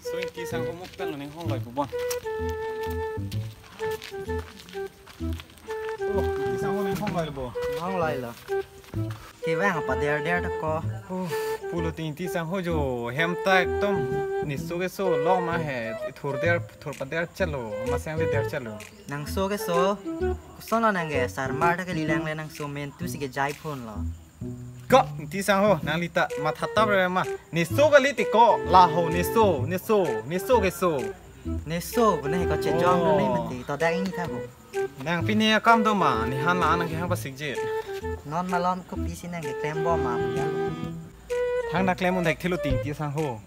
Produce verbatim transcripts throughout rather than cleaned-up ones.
So Ingti sangho muktan lo, ning hong loi pu bon. Oh, Ingti sangho ning hong loi lo bo. Hong loi lo. Kevang apa der der ta ko. Oh, pulo Ingti sangho jo hem ta ekdom neso keso lo ma he, thur der thur pa der chalo, ma sang le der chalo. Nangso keso, koson lo nang ke sarmar ta kalilang le nangso mentu si kejai phone lo. Ko, Ingti sangho, nangli ta matha tap re ma. Neso kali ti ko, laho neso, neso, neso keso. Neso, bune ko chejong Oh. ne mati, to dak ini tha ko. Nang pine akam do ma, ne han la nang kehang pasik je. Non malom kopi si nang keklem bom ma, ya. Thang dak klem un thekthelo Ingti sangho.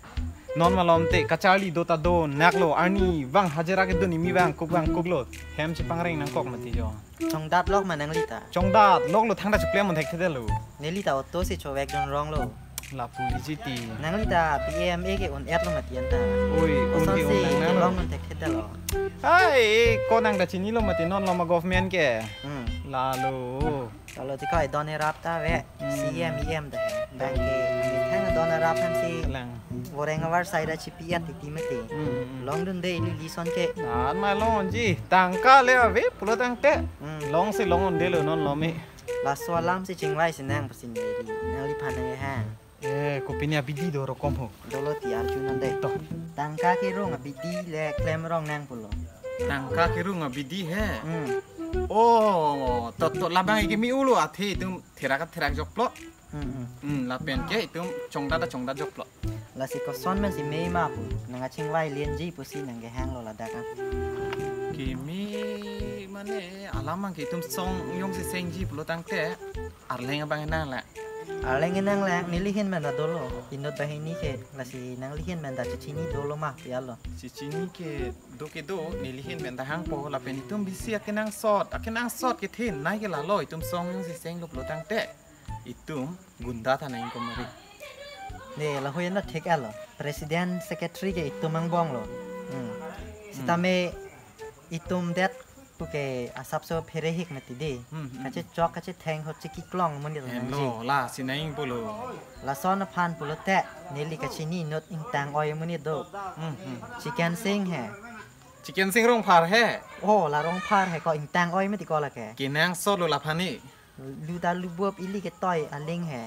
Non malom te kacharli do ta do, nak lo, arnivang hajira kedun imi vang kuk vang kuk lo. Hem chepangreng nangkok mati jo. Chongdat lok ma nangli ta. Chongdat lok lo, thang dak cheklem un thekthedetlo. Neli ta auto si chovek dun rong lo. Lapu li ji ti. Nangli ta P A M A ke un-et lo mati anta. Oi, un Koson ke si un nang nang lo. Kelong un thekthedetlo. Hai, ko nang ta chinilo mati non lo ma government ke. Hmm. Lalo. Lalo ti ko idon erap ta ve. Hmm. C M, E M ta. Bang ke, thang idon erap han si. Lang. Voreng avar side a chipi at titi mati. Hmm, hmm, hmm. Long dun de ili lison ke. An ma long ji, tangka le ave, pulo tangte. Hmm. Long si long un de lo non lo mi. Laso alam si chingvai si nang pasi neri. Nangliphan nang ha. Eh, kopi ni abidi do rokom ho. Dolo ti arju nang de. To. Tangka kerung abidi le klem rong nang pulo. Tangka kerung abidi he. Hmm. Oh, to to labang iki mi ulo athe itum therak therak joklo. Hmm, hmm. Hmm, lapen ke itum chongdat chongdat joklo. Lasi koson men si mei ma pu. Nang achingvai lien ji pusi nang kehang lo ladak an. Kimi mane alam mang ke itum song jongsi seng ji pulo tangte. Arleng abang nang la. Arleng nang la, neli hin men ta dolo. Inut banghini ke, lasi nangli hin men ta chechini dolo ma, pialo. Chechini ke do ke do, neli hin men ta hangpo, lapen itum bisi akenangsot, akenangsot kethenei ke lalo, itum song si seng lo pulo tangte. Itum gunda tha nang ko mari. Ne, laho yan ta thik alo. President, secretary ke itum angbong lo. Hmm. Hmm. Sitame itum det puke asapso pherehik mati de. Hmm, hmm. Kachechok kachetheng ho chekiklong amonit Hem nang lo, ji. Lasi nang pulo. Lason aphan pulote neli kachini inut ingtang oi amonit do. Hmm, hmm. Chicken Sing he. Chicken Sing Rongphar he. Oh, la Rongphar he ko ingtang oi mati ko lake. Kenangsot lo laphan ni. Lu ta lu bop ili ketoi aling he.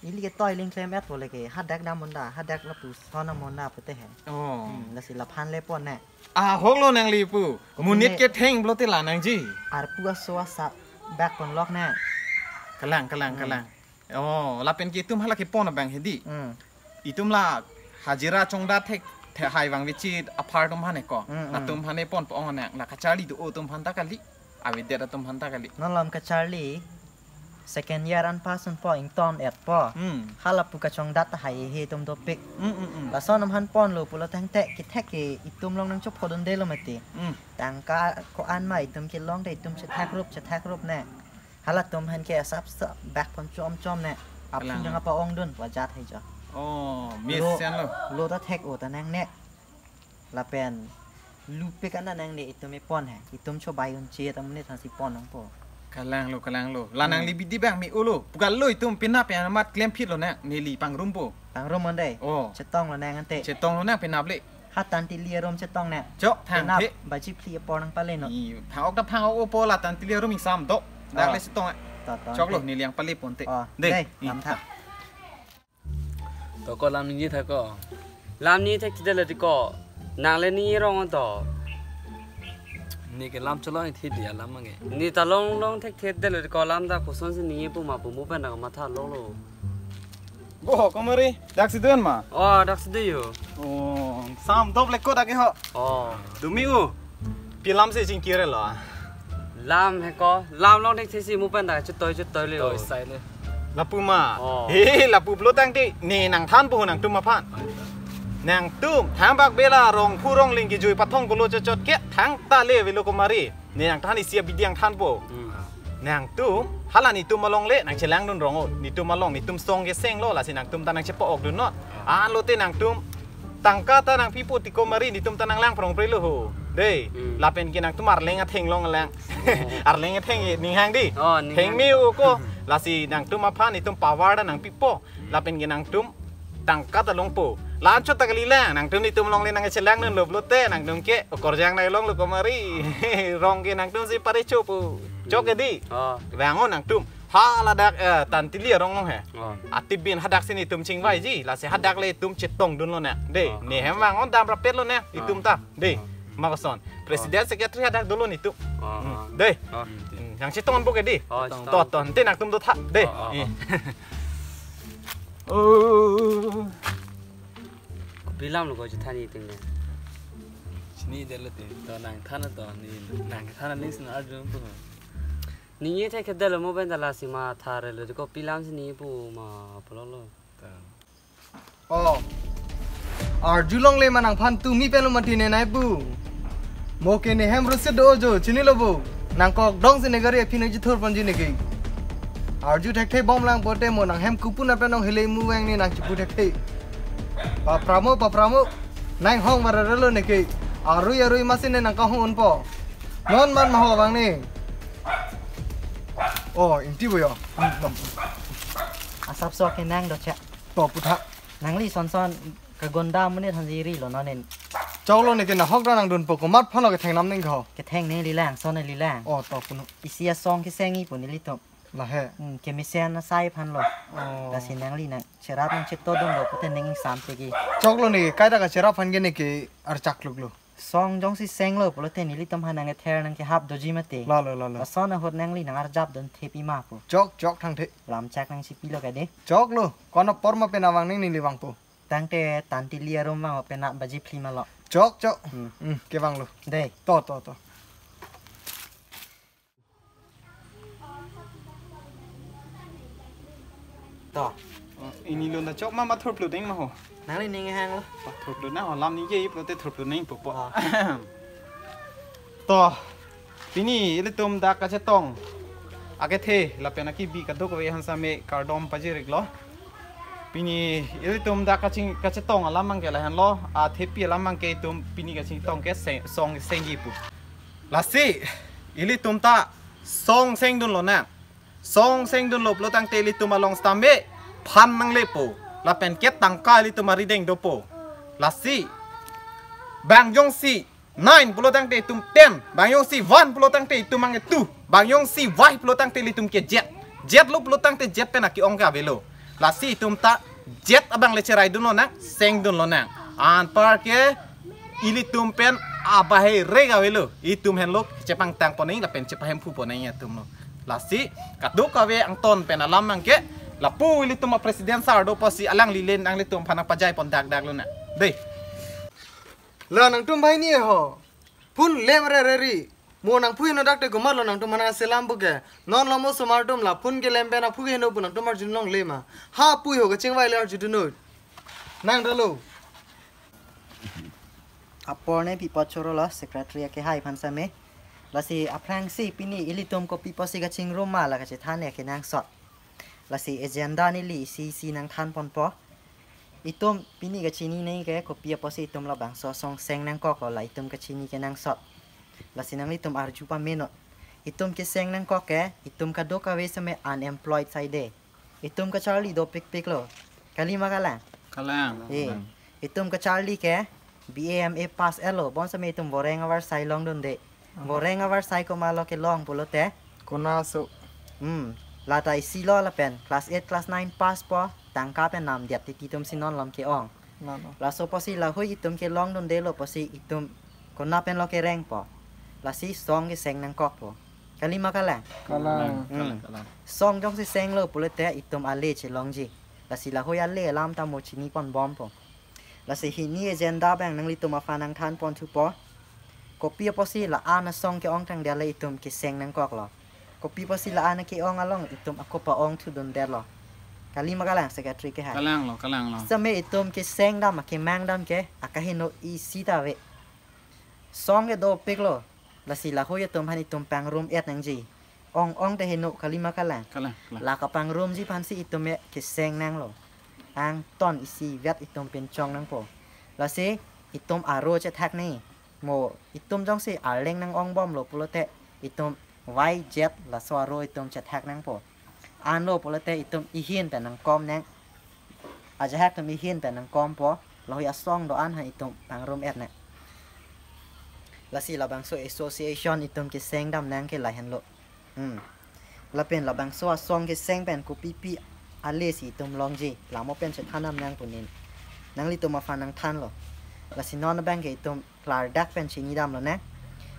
Ili ketoi aling klem et po lake, hadak dam un da, hadak lapuson amonit pute he. Oh. Hmm, lasi laphan le pon ne. Ahok lo nangli pu. Kopi Monit ne ketheng pulote la nang ji. Arpu aso asa bak pon lok ne. Kalang, kalang, Hmm. kalang. Oh, lapen ke itum hala kepon abang hedi. Hmm. Itum la hajira chongdat thek, the hai vang vichit aphar atum aphan ko. Hmm, hmm. Latum aphan ponpo ong nang, la kacharli do atum aphan ta kali. Avedet atum aphan ta kali. Non malom kacharli second year an pass unpo ington et po. Hmm. Hala pu kachongdat ta hai he atum dopik. Hmm, hmm, hmm. Lason atum aphan ponlo pulo tangte kethek ke itum along nangchophodunde lo mati. Hmm. Tangka ko-an ma itum kelong te itum chethak rup, chethak rup ne. Halatum aphan ke asap sa bak pon chom chom ne. Aphi Kalang. Nang apa ongdun wajat hai jo. Oh, miss Lo, yan lo. Lo ta thek o ta nang ne. Lapen lupik an ta nang ne itum epon he. Itum chobai unche ta amonit aphan si pon nangpo. Kalang lo, kalang lo. La Hmm. nangli bidi bang mi ulo. Pugal lo itum penap amat klem phit lo nang. Neli pangrumpo. Pangrum un dei. Oh. Chetong lo nang ante. Chetong lo nang penap le. Ha Tantili arum chetong ne. Chok thang Penap the. Baji phli apor nangpale non. Ni phang-ok ta phang-ok po la Tantili arum ingsam do. Dak Oh. le chetong. To, to, Chok lo ante. Neli nangpale ponte. Oh, De. dei, Ni lam tha. tha. To ko lam ni tha ko. Lam ni thekthedet le ko. Nang le ni rong to. Ni ke lam cholong ithi dia lam mange. Ni ta long long thekthedet le ko lam ta koson si ni pu ma pu mu pen dak matha lo lo. Bo ko mari, dak si dun ma. Oh, dak si dun yo. Oh, sam dop le ko dak ke ho. Oh. Dumi u. Pi lam si chingkir lo. Lam he ko, lam long thek si mu pen dak chetoi chetoi le. Toi o. Sai le. Lapu ma. Oh. He, lapu pulo tangte, ne nangthan po nangtum aphan. Nangtum, thang bak bela rong phu rong ling kejui pathong kolo chot chot ke, thangta le avelo ko mari. Ne nangthan isi abidi nangthan po. Hmm. Nangtum, hala netum along le, nangchelangdun rong o. Netum along, netum song keseng lo, lasi nangtum ta nangchepo-ok dun non. Ah. An lote nangtum, tangka ta nangpipo ti ko mari, netum ta nanglang prong pre lo ho. Dei, Hmm. lapen ke nangtum arleng atheng long lang. Oh. Arleng atheng e, ning hang di. Oh, ning Theng hang. mi u ko, lasi nangtum aphan, netum power ta nangpipo. Hmm. Lapen ke nangtum, tangka ta longpo. Lanchot ta kalilang, nangtum nelitum longle nangchelangdunlo pulote, nangtum ke okorjang nai longlo komari. Rong ke nangtum si pare chopo. Chok ke dei. Oh. Vang-o nangtum. Ha ladak, eh, Tantili arong long he. Oh. Atibin hadak si nelitum chingvaiji, lasi hadak le itum chetongdunlonang. Dei, oh, ne hem vang-o dam rapetlo nang, itum ta. Dei, oh, ma koson. President secretary hadak dolo nelitum. Oh. Hmm. Dei. Oh. Hmm. Nangchetong bok ke dei. Oh, to, chetong. To, ante nangtum do tha. Dei. Oh, oh, oh. Eh. Oh. Kopi alam lo ko chethan-i ting ne. Chinidetlo te. To nangthan to ne. Nangthan ne sina arjun ko. Ne ye the kedetlo mo ben dala si matha relo, kopi alam si ne pu ma pulo lo. To. Oh. Arjulongle ma nangphan tumi pelo mati ne nai pu. Mo ke ne hem rusit do jo, chinilo bo. Nangkok dong si ne gari aphi nangchethur ponji ne ke. Arju thekthe bomlang pote mo nang hem kupun ape nong hele mu vang ne nangchipu thekthe. Papramo, papramo. Nang hong mararelo ne ke. Arui, arui masi ne nangkahong unpo. Non man maho vang ne. Oh, imti bo yo. Asapso kenang do che. To putha. Nangli sonson kagunda monit hanjiri lo nonin. Choklo ne ke nahok ra nangdunpo komat phanlo ketheng nam ning ko. Ketheng ne lilang, son ne lilang. Oh, to puno. Isi asong keseng-i pu nelitum. Lahe. Hmm, kemesen asai phanlo. Oh. Lasi nangli nangcherap nangchetodunlo pute ning ingsam tiki. Choklo ne ke kaita kacherap phan ke ne ke archak luklo. Song jongsi senglo pulote nelitum ha nangkether nangkehap doji mati. Lalo, lalo. Lason ahut nangli nangarjapdun thip-i ma pu. Chok, chok thangthe. Lamchak nangchipilo ke dei. Choklo. Kono apor ma pen avang ning neli vangpo. Tangte Tantili arum vang-o pen na baji phli ma lo. Chok, chok. Hmm. Hmm, kevanglo. Dei. To, to, to. To. Oh, pini lo na chok ma mathur plut ding ma ho. Nangli ning hang lo. Mathur plut na ho, lam ni ye pulote thur plut nangpo po. Ah. To. Pini ilitum dak kachetong akethe lapen akibi kadokave aphan same kardom pajir-iklo. Pini ilitum dak kaching, kachetong alam abang ke lahenlo, athepi alam abang ke itum pini kachetong ke seng, song seng-i pu. Lasi ilitum ta song sengdunlonang. Song sengdunlo pulo tangte ilitum along stambe phan nanglepo. Lapen ke tangka ilitum arideng dopo. Lasi bang jongsi nine pulo tangte itum ten, bang jongsi one pulo tangte itum ange two, bang jongsi Y pulo tangte ilitum ke Z. Z lo pulo tangte Z pen ake-ong ke avelo. Lasi itum ta Z abang le cheraidunlonang, sengdunlonang. Anpar ke ilitum pen abahe re ke avelo. Itum henlo chepangtang ponnang lapen chepahemphu ponnang atumlo. Lasi kadokave angton pen alam abang ke lapu ilitum a-president sar do pusi alangli le nanglitum aphan nangpajai pon dakdak lonang. Dei. La nangtum banghini ho. Phone lem rereri. Mo nangphu heno dak te komatlo nangtum aphan nangselam pu ke. Non lo mo osomar atum la phone kelem pen aphu ke heno pu nangtum arjulongle ma. Ha pu ho kachingvai le arjudunnon. Nang dalo. Apor ne pi apot chorolo secretary akehai aphan same. Lasi aphrangsi pini ilitum kopi pusi kachingrum ma la kachethan ne kenangsot. Lasi agenda neli isi isi nangthan ponpo. Itum pini kachini nangji ke kopi apotsi itum labangso song seng nangkoklo la itum kachini kenangsot. Lasi nanglitum arju pamenon. Itum keseng nangkok ke, itum kadokave same unemployed saide. Itum kacharli dopikpiklo. Kali ma kalang? Kalang. Eh, kalang. Itum kacharli ke B A M A pass etlo, bonsitame itum voreng avarsai longdunde. Aha. Voreng avarsai komatlo kelong pulote. Konaso. Hmm. Lata isi lo lapen class eight, class nine pass po, tangka pen namdet titi itum si non lom ke-ong. Nano. Laso pusi lahei itum kelongdundelo pusi itum kona pen lo kerengpo. Lasi song keseng nangkokpo. Kali ma kalang? Kalang. Hmm. Kalang, kalang. Song jongsi senglo pulote itum ale chelongji. Lasi lahei ale alam ta mo chini ponbompo. Lasi hini agenda abang nanglitum aphan nangthan ponthupo. Kopi apotsi la-an asong ke-ong tangdetlo itum keseng nangkoklo. Kopi apotsi la-an ke-ong along itum ako pa-ongthudundetlo. Kali ma kalang secretary kehai? Kalanglo, kalanglo. Same itum keseng dam akemang dam ke akaheno isi ta ave. Song ke dopiklo. Lasi lahei atum aphan itum pangrum-et nangji. Ong-ong te heno kali ma kalang? Kalang, kalang. La kapangrumji aphansi itum ke keseng nanglo. Angton isivet itum pinchong nangpo. Lasi itum aro chethak nangji. Mo itum jongsi arleng nang-ongbomlo pulote itum Y Z laso aro itum chethak nangpo. Anlo pulote itum ihin pen nangkom nang. Ajahak atum ihin pen nangkompo. Lahei asong do-an ha itum pangrum-et ne. Lasi labangso association itum keseng dam nang ke lahenlo. Hmm. Lapen labangso asong keseng pen kopipi ale si itum longji, lamo pen chethan dam nang pu ne nanglitum aphan nangthanlo. Lasi non abang ke itum klardak pen chini damlo ne.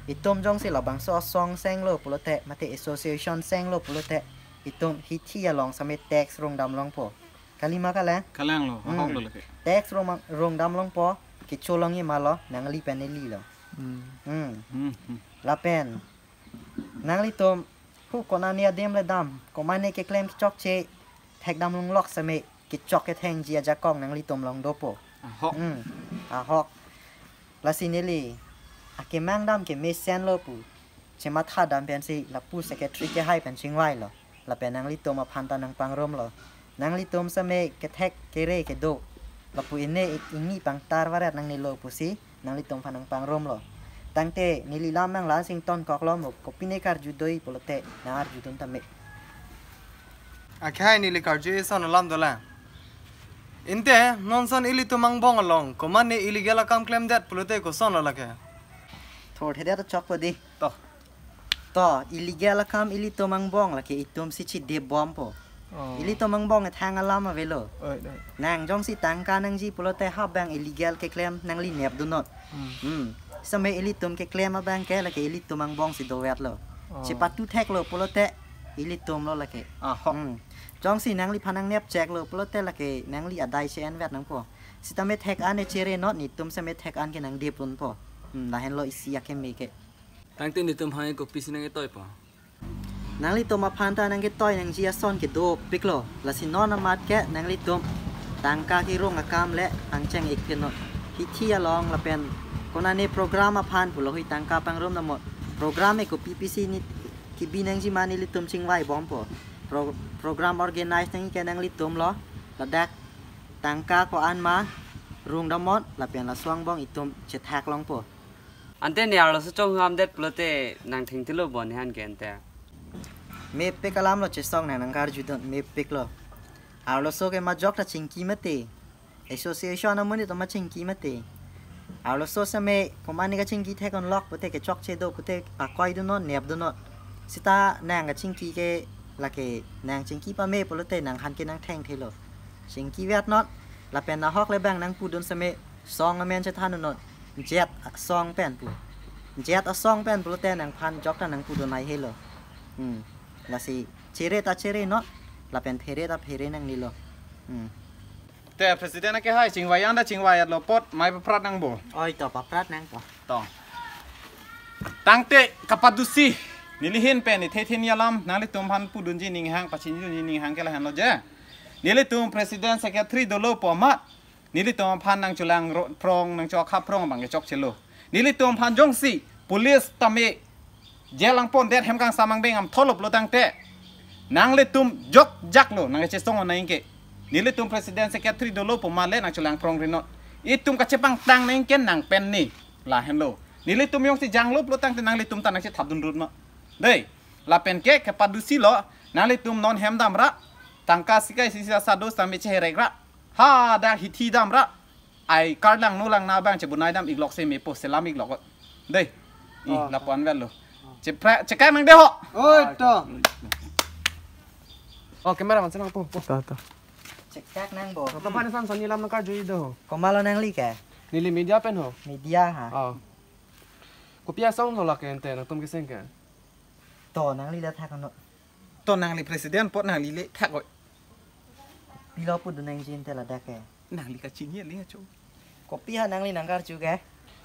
Itum jongsi labangso asong senglo pulote, mate association senglo pulote, itum hithi along same tax rung dam longpo. Kalima kale? Kalanglo, hmm, ahoklo lake. Tax rung, rung dam longpo, kecho longji ma lo, nangli pen nelilo. Hmm. Hmm. Hmm, hmm. Lapen nanglitum hu konane adim le dam, komane keklem kechokche thek dam lunglok same kechok kethengji ajakong nanglitum along dopo. Ahok. Hmm. Ahok. Lasi neli akemang dam kemesenlo pu chematha dam pensi lapu secretary kehai pen chingvailo. Lapen nanglitum aphan ta nangpangrumlo. Nanglitum same kethek kere kedo, lapu ine ik-, ingni pangtar varet nangnelo pusi nanglitum aphan nangpangrumlo. Tangte neli lam nangla-an sington koklo mo, kopine karju do-i pulote nang-arjudun tame. Akhai, neli karju eson alam dolang. Ante non son ilitum angbong along komane illegal akam klemdet pulote kosonlo lake? Thorthedet chokpo di. To. To, illegal akam ilitum angbong lake itum si chidebompo. Oh. Ilitum angbong ethang alam avelo. Oi, oi. Nang jongsi tangka nangji pulote ha abang illegal keklem nangli nepdunnon. Hmm. Hmm. Same ilitum keklem abang ke lake ilitum angbong si dovetlo. Oh. Chepatu theklo pulote ilitumlo lake. Ahok. Hmm. Jongsi nangliphan nangnep cheklo pulote lake nangli adai che-envet nangpo. Sitame thek-an e cherenot, netum same thek-an ke nangdepdunpo. Hmm, lahenlo isi akeme ke. Tangte netum hai kopisi nangketoipo? Nanglitum aphan ta nangketoi nangji ason kedopiklo. Lasi non amat ke nanglitum tangka kerung akam le pangcheng-ik pinnon. Hithi along lapen konane program aphan pulo hui tangka pangrum damnon. Program e kopipisi ne kebi nangji ma nelitum chingvaibompo. Pro-, program organize nangji ke nanglitumlo. Ladak tangka ko-an ma rung damnon lapen laso angbong itum chethak longpo. Ante ne arloso chongham det pulote nang thengthilo bo ne han ke ante. Mepik alamlo chesong nang nangkarjudun, mepiklo. Arloso ke majok ta chingki mati. Association amonit ma chingki mati. Arloso same komane kachingki thek-onlok pute kechokche do pute pakoidunnon, nepdunnon. Sita nang kachingki ke lake nang chingki pame pulote nangphan ke nang thengthelo. Chingkivetnon lapen ahok le bang nangpudun same song amen chethandunnon. Jet asong pen pu. Jet asong pen pulote nangphan jok ta nangpudun laihelo. Hmm. Lasi chere ta cherenon lapen phere ta phere nangnelo. Hmm. Te President akehai, chingvai ang da chingvai-etlo apot mai paprat nangpo. Oi to, paprat nangpo. To. Tangte kapadusi neli ahin pen ithe theni alam nanglitumphan pudunji ninghang, pachinidunji ninghang ke lahenlo je. Nelitum President Secretary dolo pu amat nelitum aphan nangcholang ro-, prong, nangchokha prong abang kechokchelo. Nelitumphan jongsi police tame jail angpondet, hem kangsam angbeng amtholo pulo tangte nanglitum jokjaklo nangkachesong-onnang ke. Nelitum President Secretary dolo pu amat le nangcholang prong rinon. Itum kachepangtang nang ke nang pen ni lahenlo. Nelitum jongsi janglo pulo tangte nanglitum ta nangchethapdun rutnon. Dei, lapen ke kapadusilo, nanglitum non hem damra, tangka sikai sisa sado tame cheherekra. Hadak hithi damra. Ai karlang nolang na abang chebunai dam-iklok se mepo, selam-iklok. Dei. I, oh, lapu-an vet lo. Chepra-, chekang nang dei ho. Oi, to. Oh, camera man senang po, po. To, to. Chekang nang bo. To, to, pan san son neli lam nangkarju do. Komatlo nangli ke? Neli media pen ho. Media ha. Oh. Kopi asong lo lake ante nangtum keseng ke? To nangli le thaknon. To nangli President apot nangli le thak-oi. Pilo pudun nangji ante ladak ke? Nangli kachini ali acho. Kopi ha nangli nangkarju ke?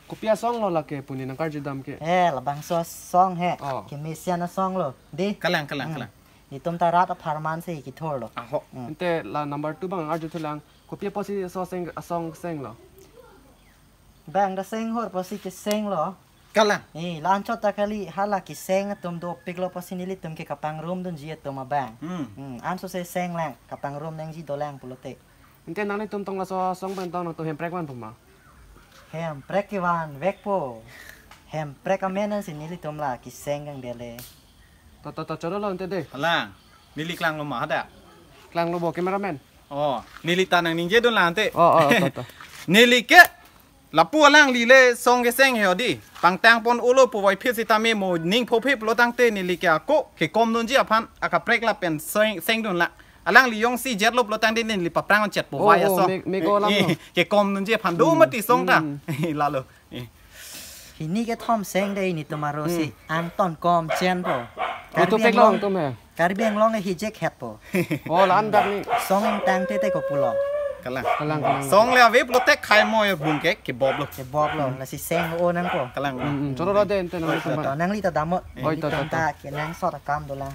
Kopi asong lo lake pu neli nangkarju dam ke? Eh, labangso asong he. Oh. Kemesen asong lo. Dei. Kalang, kalang, hmm, kalang. Netum ta rat apharman si kethurlo. Ahok. Hmm. Ante la number two abang arjuthulang. Kopi apotsi so seng asong senglo? Bang ta seng hor apotsi kesenglo. Kalang. Eh, la-anchot ta kali, hala keseng atum dopiklo apotsi nelitum ke kapangrumdunji atum abang. Hmm. Hmm, anso se senglang, kapangrum nangji dolang pulote. Ante nanglitum tong laso asong pen tong nangtum hemprek vanpo ma? Hemprek kevanvekpo. Hemprek amen ansi nelitum la keseng kangdele. To, to, to, chodolo ante dei. Kalang. Neli klanglo ma hadak? Klanglo bo, cameraman. Oh, neli ta nangningjedun lang ante. Oh, oh, to, to. Neli ke lapu alangli le song keseng he odi. Pangtang pon ulo puvoiphit sitame mo ning phophe pulo tangte neli ke ako kekom dunji aphan akaprek lapen seng sengdun la. Alangli jongsi jetlo pulo tangte neli paprang chet Oh, puvoi oh, asong. me- mego alam Eh, lo. Kekom dunji aphan do Hmm, mati song ta. hmm. Lalo. Eh. Hini kethom seng dei nelitum arosi. Hmm. Angton kom chen po. Itu Karbi pek long Anglong, tum he. Karbi Anglong ke hijek het po. Oh, la-an dak ni. Song ingtang tete ko pulo. Kalang. Kalang, kalang. Song le ave pulote khai mo bung ke keboblo. Keboblo, lasi seng o nangpo. Kalang. Hmm, hmm. Choro lo de ente nang To, teman. To, nangli ta damot. Oi, to, to, Nelitum to. ta kenangsot akam dolang.